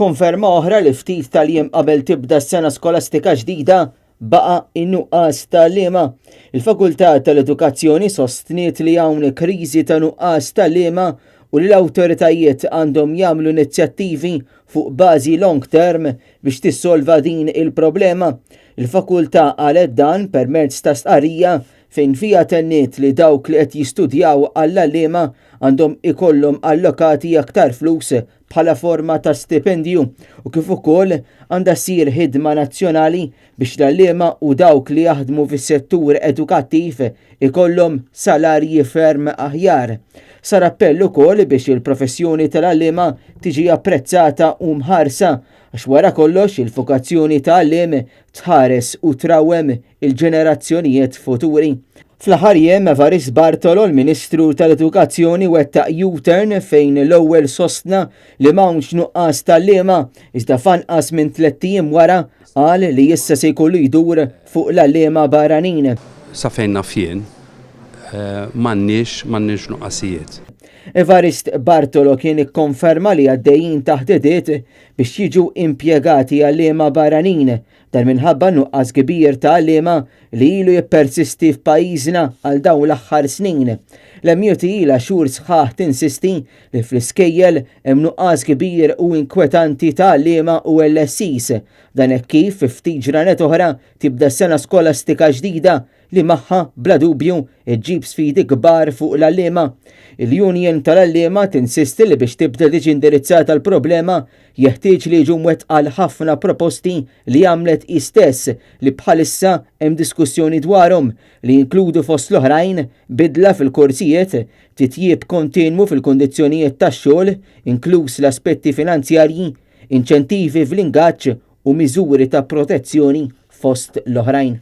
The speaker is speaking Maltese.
Konferma oħra li ftit tal-jiem qabel tibda s-sena skolastika ġdida baqa' in-nuqqas ta' għalliema. Il-Fakultà tal-Edukazzjoni sostniet li hawn kriżi ta' nuqqas ta' għalliema u li l-awtoritajiet għandhom jagħmlu inizjattivi fuq bażi long term biex tissolva din il-problema. Il-Fakultà qalet dan permezz ta' stqarrija fejn fiha tenniet li dawk li qed jistudjaw għall-għalliema għandhom ikollhom allokati aktar flus bħala forma ta' stipendju u kif ukoll għandha ssir ħidma nazzjonali biex l-għalliema u dawk li jaħdmu fis-settur edukattiv ikollhom salarji ferm aħjar. Sar appell ukoll biex il-professjoni tal-għalliema tiġi apprezzata u mħarsa għax wara kollox il-vokazzjoni ta' għalliem tħares u trawwem il-ġenerazzjonijiet futuri. Fl-aħħar jiem Evarist Bartolo, l-Ministru tal-Edukazzjoni wettaq U-turn fejn l-ewwel sostna li m'hawnx nuqqas t'għalliema, iżda f'anqas minn tlett ijiem wara qal li issa se jkollu jdur fuq l-għalliema barranin. Sa fejn naf jien, m'għandniex m'għandniex nuqqasijiet. Evarist Bartolo kien ikkonferma li għaddejjin taħdidiet biex jiġu impjegati għalliema barranin Dan minħabba nuqqas kbir ta' għalliema li ilu jippersisti f'pajjiżna għal dawn l-aħħar snin. L-MUT ilha xhur sħaħ tinsisti li fl-iskejjel hemm nuqqas kbir u inkwetanti ta' għalliema u LSEs. Dan hekk kif fi ftit ġranet oħra tibda sena skolastika ġdida li magħha, bla dubju, iġġib sfidi kbar fuq l-għalliema. Il-Union tal-Għalliema tinsisti li biex tibda tiġi indirizzata l-problema, jeħtieġ li jiġu mwettqa l-ħafna proposti li għamlet hi stess li bħalissa hemm diskussjoni dwarhom, li jinkludu fost l-oħrajn bidla fil-korsijiet, titjib kontinwu fil-kundizzjonijiet tax-xogħol, inkluż l-aspetti finanzjarji, inċentivi fl-ingaġġ u miżuri ta' protezzjoni fost l-oħrajn.